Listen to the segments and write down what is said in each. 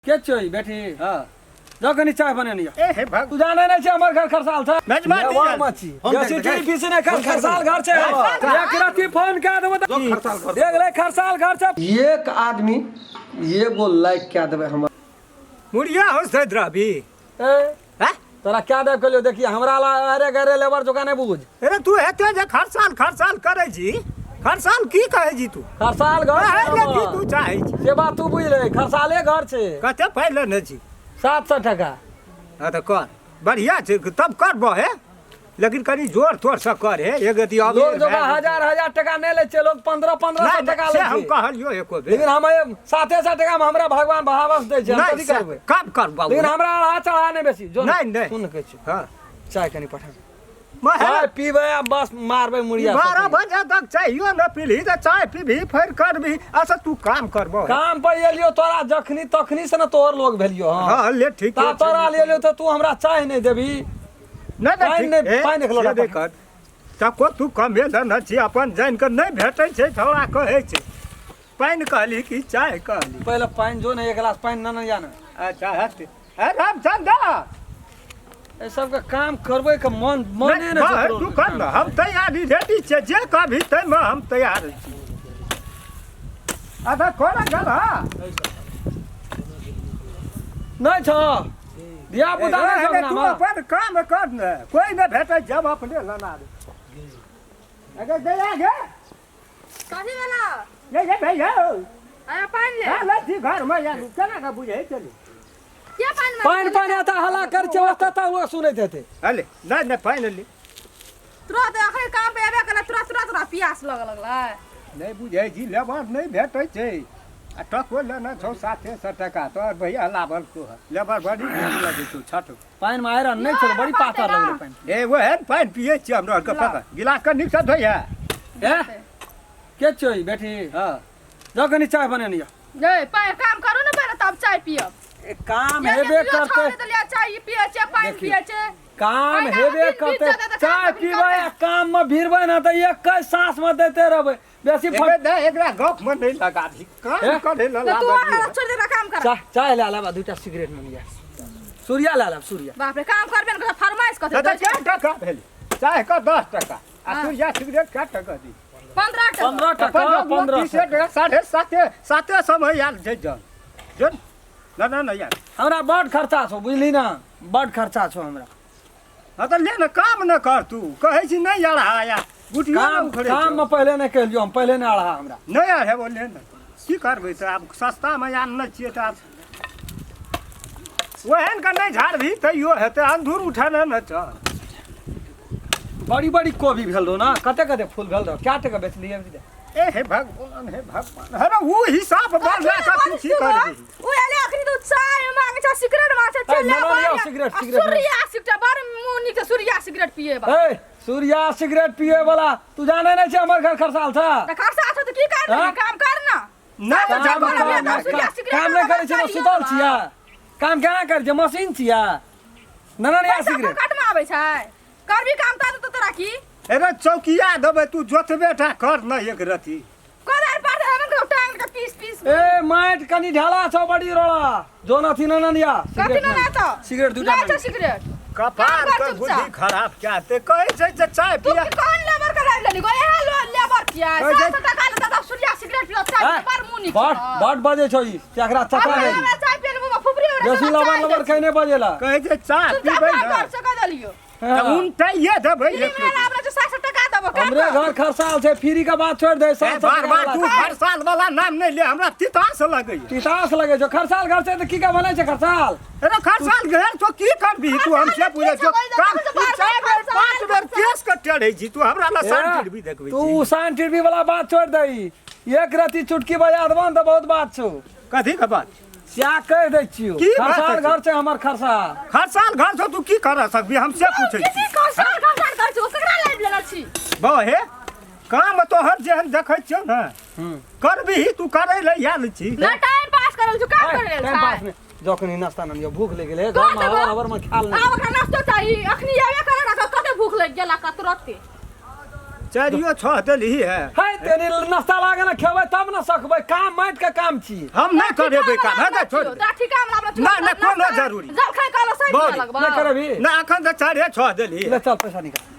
के छियै बेटी? हाँ। जाओ कनी चाय बनेने यऽ। ए हे भग तू जाने नहीं छै हमर घर खरसाल छै। मेजबान लेबर दियल। मछी। हम जैसे देख- टीवी पीसी नहीं खरसाल घर छै। एक राती फोन कए देबो तऽ खरसाल घर। देख ले खरसाल घर छै। एक आदमी एगो लाइक कए देबै हमर। मुड़िया हो सैद रहबी। ए हैं? तोरा क्या देब कहलियौ देखिए हमरा ला अरे गरे लेबर जोका नहीं बुझ। अरे तू एते जे खरसाल खरसाल करै छी, खरसाल की कहै छी तू? खरसाल घर कहै छै ले की हमर। तू चाहै छी? से बात तू बुझ ले, खरसाले घर छै। कते पाइ लेने छी? 700 टका। हाँ तऽ कर, बढ़िया छै, तब करबह हे, लेकिन कनी जोर तोर से कर हे, एक अथी अबेर लोग जोका भए गेल। हजार हजार टका नहीं लै छै, लोग पंद्रह पंद्रह सौ नहि, टका से लै हम छै। कहलियौ एको बेर। लेकिन हम 700 टका में हमरा भगवान बहावस दै छै, हम नहि, कथी से करबै? कब करबह? लेकिन हमरा अढ़ा चढ़ा नहि बेसी। जो नहि, नहि। सुन कहै छी। हाँ। चाय कनी पठा। महे- चाय पीबै आ बस मारबै मुड़िया 12 सब। बजे तक चाहियो न पीलही तऽ चाय पीबही फेर करबही। अच्छा तू काम करबह। काम पर एलियो तोरा जखनी तखनी से न तोहर लोग भेलियो। हाँ। हाँ, ले ठीक ता तोरा ले एलियो तऽ तू हमरा चाय नहि देबही। नहि, नहि, पानि ठीक। नहि- ए, पानि एक लोटा से नहि पठा। कर। तको तू कमे लेने छी, अपन जानि कऽ नहि भेटै छै, छौड़ा कहै छै। पानि कहली कि चाय कहली? पहिले पानि जो ने, एक गिलास पानि न या ने। अच्छा हट। हे रामचंद्र, एहि सबके काम करबै के मन मने नहि छै तू तोरो। कर न, हम तैयारी रेडी छियै, जे कहबही ताहिमे हम तैयार छी। अच्छा कोना गेल हँ? नहि छौ धिया पुता नहि छौ तू अंगनामे? अपन काम कर ने, कोई नहि भेटै जब अपने लना दे। अगर गया गे। कथी भेला? ये ये भैया। अरे पानि ले। हाँ, लट्ठी घर में यार केना के बुझै चलू। के पानि मांगे? पानि पानि आता हल्ला कर छै ओतऽ तऽ ओ सुनैत हेतै। अले नहि नहि पानि ले। तुरंत अखन काम पे एबे केलै, तुरंत तुरंत तोरा पियास लगऽ लगलै। नहि बुझै छी, लेबर नहि भेटै छै आ टको लेने छौ 700 टका तोहर भैया लाभल को लेबर बड़ी भूख लगै छौ छठ। पानि मे आयरन नहि छलै, बड़ी पातर लगलै पानि। ए वएह पानि पियै छियै हमरा आरके। पकड़ गिलास के नीक से धोइहे। ए के छियै बेटी? हाँ। जाओ कनी चाय बनेने यऽ। ए पानि काम करू ने पहिले तब चाय पियब। ए, काम ये हेबे जे पियो करतै। छाने देलियै, चाय पियै छै, पानि देखियौ। पियै छै। काम अहिना हेबे दिन बीत करतै। जेतै तऽ काम चाय कखन पीबै करबै? आ काम मे भिड़बै ने तऽ एके साँस मे दैते रहबै। बेसी एबे फट नहि, एकरा गप मे नहि लगाबी, काम ए? करे लए तऽ तू लागल। आर छोड़ि दे काम कर। चाय चाय लए लेब आ दूटा सिगरेट मनिया सूर्या लए लेब सूर्या। बाप रे, काम करबे ने करबै, फरमाइश कथी? तऽ कए टका भेल चाय के? 10 टका आ हाँ। सूर्या सिगरेट कए टका दी? 15 टका। 15 टका, 15 तीसे टका, 750 मे आयल छै। जन जन ना ना ना यार। हमरा बड खर्चा छौ, बुझली ना, बड खर्चा छौ हमरा। हाँ तऽ ले ने, काम न कर। तू कहै छी नहि यार, हा यार गुटियो काम ने उखड़ै काम छौ। में पहिले नहि कहलियौ हम, पहिले नहि अढ़ा हमरा। नहि यार हेबो, ले ने, की करबै तऽ आब सस्तामे आन नहि छियै तऽ आब ओहन के नहि झाड़बही तैयो हेतै, अंधूर उठेने ने छौ। बड़ी बड़ी कोबी भेल रहो ना, कते कते फूल भेल रहो, क्या टका बेचलियै अभी? ए हे भगवान, हे भगवान, अरे ऊ हिसाब बढ़ला कऽ तू की करबही? उ एले अखनी तो चाय मांगे छ, सिगरेट मांगे छ। ए, चल ले ना, ना, लियो, बढ़िया। सिगरेट, आ सिगरेट। सूर्या सिगरेट बड़ मुंह नीक छै, सूर्या सिगरेट पिए बा। ए सूर्या सिगरेट पिए वाला, तू जाने नहीं छै हमर घर खरसाल छ। त खर्चा छ त की कर? हाँ? काम कर ना। नहि काम काम काम काम काम सूर्या सिगरेट काम नहि वाला करै छै तऽ चाहिए सुतल बा। छियै? काम केना करै छै? मशीन छियै? ना ना लिया पैसा सिगरेट। फोकट में आबै छै, करबी काम त तोरा की? अरे चौकिया देबै, तू जोतबे टा कर न एक रति। कोदारि पर हेबे ने टांग के पीस पीस। ए माटि कनी ढाला छौ बड़ी रोड़ा जोन अथी ना ना लिया। कथी ना ना तो सिगरेट दूटा नहीं मांगे। छौ सिगरेट। कपार काम कर के चुपचाप। बुद्धि खराब क्या ते कहै छै जे चाय तू पिया। की कौन लेबर कराबि लेली गो? इहे लो लेबर किया? कहै छै- 700 टका लेता तब सूर्या सिगरेट पियो चाय हैं? बड़ मुंह नीक बड छौ। बड बजे छौ ई चकरा चकरा हमरा नहीं। हमरा चाय पिए ले फुफरी हो बेसी लबर लबर कहने बजेला। कहै छै चाय चुपचाप पीबै काम ने कर से कह देलियो। तऽ उनटाइए देबै। फ्री एक में आबला जो 700 टका देबो काम हमरे कर। घर खरसाल छै, फ्री के बात छोड़ दे। ए, 700 बार टका बार वाला तू छै। हर साल वाला नाम नहि ले, हमरा तितास लगैया। तितास लगे छौ खरसाल घर छै तऽ की का बनै छै खरसाल? अरे खरसाल घर तो की करबी तू? हमसे पूछै छौ काम? तू चारि बेर पाँच बेर केस के टेढ़ै छी, तू हमरा लए सान टिरबी देखबै तू छी। सान टिरबी वाला बात छोड़ दे, एक रति चुटकी बजा देबो ने तऽ बहुत बात छौ। कथी के बात? स्या कहि दै छियौ। की बात खरसाल छै? घर छै हमर खरसाल। खरसाल घर से तू की कर सकबी, हमसे पूछै की छी? खरसाल खरसाल करै छी? ओ केकरा लाबि लेने छी? बहे काम तोहर जेहन देखै छियौ ने, करबही तू? करै लए आयल छी? ना टाइम पास करल छु, काम करल टाइम पास में जखनी नाश्ता न लियो, भूख लागि गेलै घर में, हवर हवर में खाल आब नहि। ओकरा नाश्तो चाही। अखनी आबे करे ना, कते भूख लागि गेला का तुरंते। चारियो छह देलही है। है तेनी नाश्ता लागे ना खेबै तब ना सकबै, काम माटि के काम छी। हम नहि करेबै काम, हे गे छोड़। तोरा ठीका में लाबल ना, ना, कोनो जरूरी। जलखै कहलो सही बड़ी। लगबा। नहि करेबी? ना, अखन तऽ 6.5 देलही। ले चल पैसा निकाल,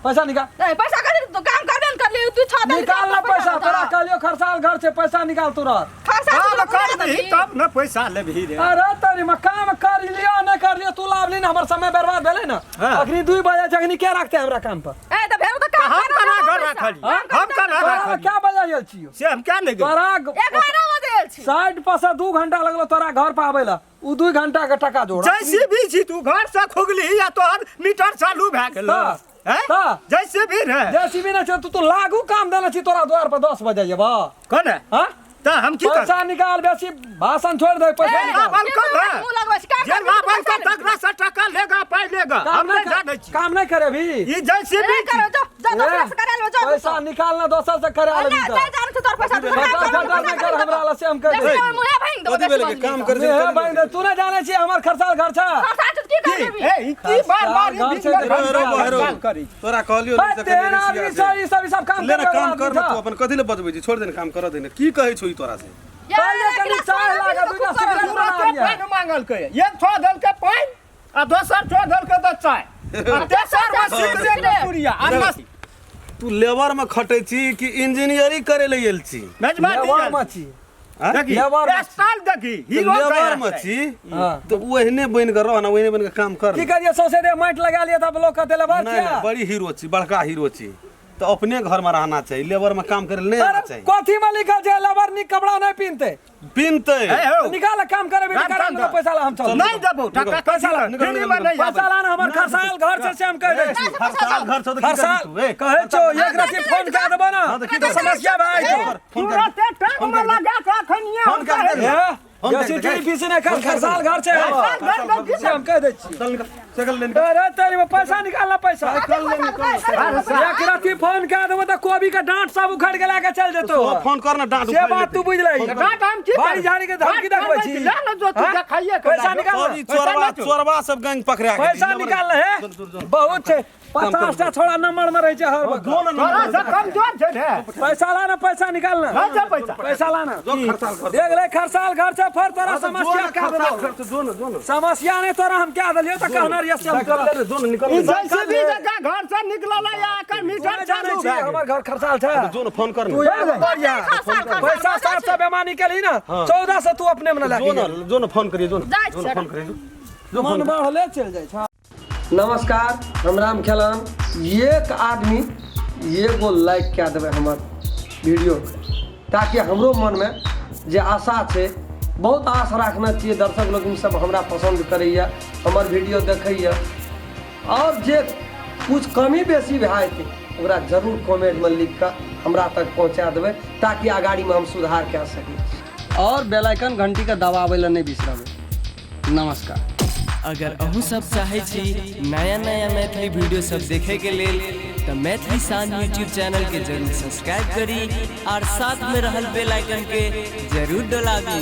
पैसा निकाल। ए पैसा कथी तो काम करबे न करली तू छह देली। निकाल ना पैसा, तोरा कहलियो खरसाल घर से पैसा निकाल तुरंत। खर्चा काम कर दही तब न पैसा लेबही रे। अरे तेरी में काम कर लियो नहीं कर लियो, तू लाभ ली ना, हमर समय बर्बाद भेलै ना। हाँ। अखनी 2 बजे छै, अखनी के रखते हमरा काम पर? ए त भेल त काम हम करना केना घर पैसा। राखली? हाँ? हम केना तोरा राखली? क्या बजे आयल छियो? से हम क्या नहि गेल? तोरा 11 बजे आयल छी। साइड पर से 2 घंटा लगलो तोरा घर पर आबै ला, उ 2 घंटा के टका जोड़। जैसे भी छी तू घर से खुगली या तोहर मीटर चालू भए गेल। हाँ। हैं? हाँ। जैसे भी रहे। जैसे भी नहीं छै, तू तो लागू काम देने छी तोरा द्वार पर 10 बजे जेबा। कोन है? हाँ? तऽ हम की करब? पैसा निकाल, बेसी भाषण छोड़ दे, पैसा ए, निकाल। लाभल के कब तोरा है? मुँह लगबै छी, काम जे करबी तऽ लाभल पैसा कर तकरा से टका लेगा, पाइ लेगा। काम हम नहीं नहि कर- जानै छी। काम नहीं करे भी। ई जैसे ए, भी करो, जो, जो दोसरा से करा लेबै, जो पैसा निकाल ना, दोसर से करा लेबी ना, तऽ। नहीं जानै छी तोहर पैसा, तू खर्चा काम खर्चा करबी, नहीं कर हमरा ला से हम कह देखी दे। हमर मुँहे भांगि देबौ, कथी बेसी भेलै के बजली काम तऽ। करै छी? हे भाई, तू नहीं जानै छी हमर खर्चाल घर छै। खर्चा छै तऽ की की? करबी? ए, ई की बार बार ई घर बीच छै में तऽ घंटा हेरो, हेरो। घंटा करै छी? तोरा कहलियो हे, नहीं से तेहन कनी आदमी बेसी छै, आदमी। ई सब ई सब काम ले ना करे काम वाला कर ना, आदमी तू छै। अपन कथी ले बजबै छी? छोड़ दे ना, काम कर दे ना। की कहै छौ ई तोरा से? या, पहिले एक कनी गिलास चाय पानि लागत, पी दूटा कऽ खूब सिगरेट करब। बना तुरते लिअ। पानि मांगलकै, एक छो देलकै पानि आ दोसर छो देलकै तऽ चाय आ तेसर मे सिगरेट के पुड़िया आ नस- तू लेबर में खटै छी कि इंजीनियरिंग करे ले गेल छी? मेजबान लेबर दियल। में छी। आँय? देखी, लेबर में छी। स्टाइल देखी, तऽ हीरो लेबर कहे में छै। छी हाँ। तऽ ओहने बनि कऽ रह ना, ओहने बनि कऽ काम कर। की करिए, सौंसे देह माटि लगा लिअ तब लोग कहते लेबर नहीं छियै। नहीं, बड़ी हीरो छी, बड़का हीरो छी, तऽ अपने घर में रहना चाही, लेबर में काम करे ले नहीं आना अरे चाही। कथी में लिखल छै लेबर नीक कपड़ा नहीं पहिनते? पिनते। ए हौ, निकाल, काम करे भी राम निकाल, राम हमरा पैसा ला हम चल। नहीं देबौ टका, पैसा ला, निकल, फ्री में नहीं पैसा आबै। ला ना, हमर खरसाल घर छै से हम कह दै छी। हर साल घर छौ तऽ की खरसाल करबी तू, ए? कहै छौ एक रति फोन कए देबो ना हाँ, तऽ की तऽ करबी? समस्या भए जेतौ। फोन कर। तुरते टांग में लगा के अखनिये फोन हम कर कहै दे। छी। हे, फोन कर जैसे दे, टीवी पीसी नहीं कर, खरसाल घर छै हमर। खरसाल घर दे, से हम कह दै छी। चल निकल, चल ले निकल। अरे तेरी में पैसा निकालना, पैसा निकल ले निकल। एक रति फोन कए देबो तऽ कोबी के डांट सब उखड़ के लए के चल जेतौ। तो फोन कर ना, डांट से उखाड़ि बात लेतै। तू बुझि लही। डांट हम की बाड़ी करबै? झाड़ी के धमकी डांट देखबै करबै छी। कि ले ना जो तू हाँ? देखाइए के पैसा लाजो। निकाल और ई पैसा चोरबा ना चोर। चोरबा सब गैंग पकड़ा गेल। पैसा निकाल हे, जो, जो, जो। बहुत छै, 50 टा छोड़ा नंबर में रहै छै हर वक्त। जो ना तोरा नंबर। से कमजोर छै रे। पैसा लाना, पैसा निकाल ना, नहीं छै पैसा। पैसा लाना। जो खरसाल घर। देख ले खरसाल घर से फर तोरा जो समस्या ना क्या खरसाल देलौ। घर से, जो ना, जो ना। समस्या नहीं तोरा हम क्या देलियो तऽ कहना रहियै से हम निकल ले रे, जो ना निकल ई ले। जैसे भी जगह घर से निकलल या एकर तू मीटर नहि जानै चालू छी भए गेल। हमर घर खरसाल छै। जो ना फोन कर तू ना। एगो बढ़िया खरसाल, खरसाल, पैसा खरसाल 700 बेमानी केली ना, 1400 तू अपने में न जो लए ना, जो ना फोन करिए, जो ना। जाइ जो ना छै। फोन करिए, जो। जो मन फोन कर। बढ़ले चलि जाइ छै। नमस्कार, हम राम खेलान। एक आदमी एगो लाइक कए देबै हमर वीडियो ताकि हमरो मनमे जे आशा छै, बहुत आश राखने छियै, दर्शक लोकनि सब हमरा पसन्द करैए, हमर वीडियो देखैए, आओर जे कुछ कमी बेसी भए जेतै ओकरा जरूर कमेंटमे लिख कऽ हमरा तक पहुँचा देबै ताकि अगाड़ीमे हम सुधार कए सकी। आओर बेल आइकन घंटीके दबाबै लए नहि बिसरबै। नमस्कार। अगर अहूँ सब चाहै छी नया नया मैथिली वीडियो सब देखे के लेल तऽ मैथिली शान यूट्यूब चैनल के जरूर सब्सक्राइब करी और साथ में रहल बेल आइकन के जरूर डोलाबी।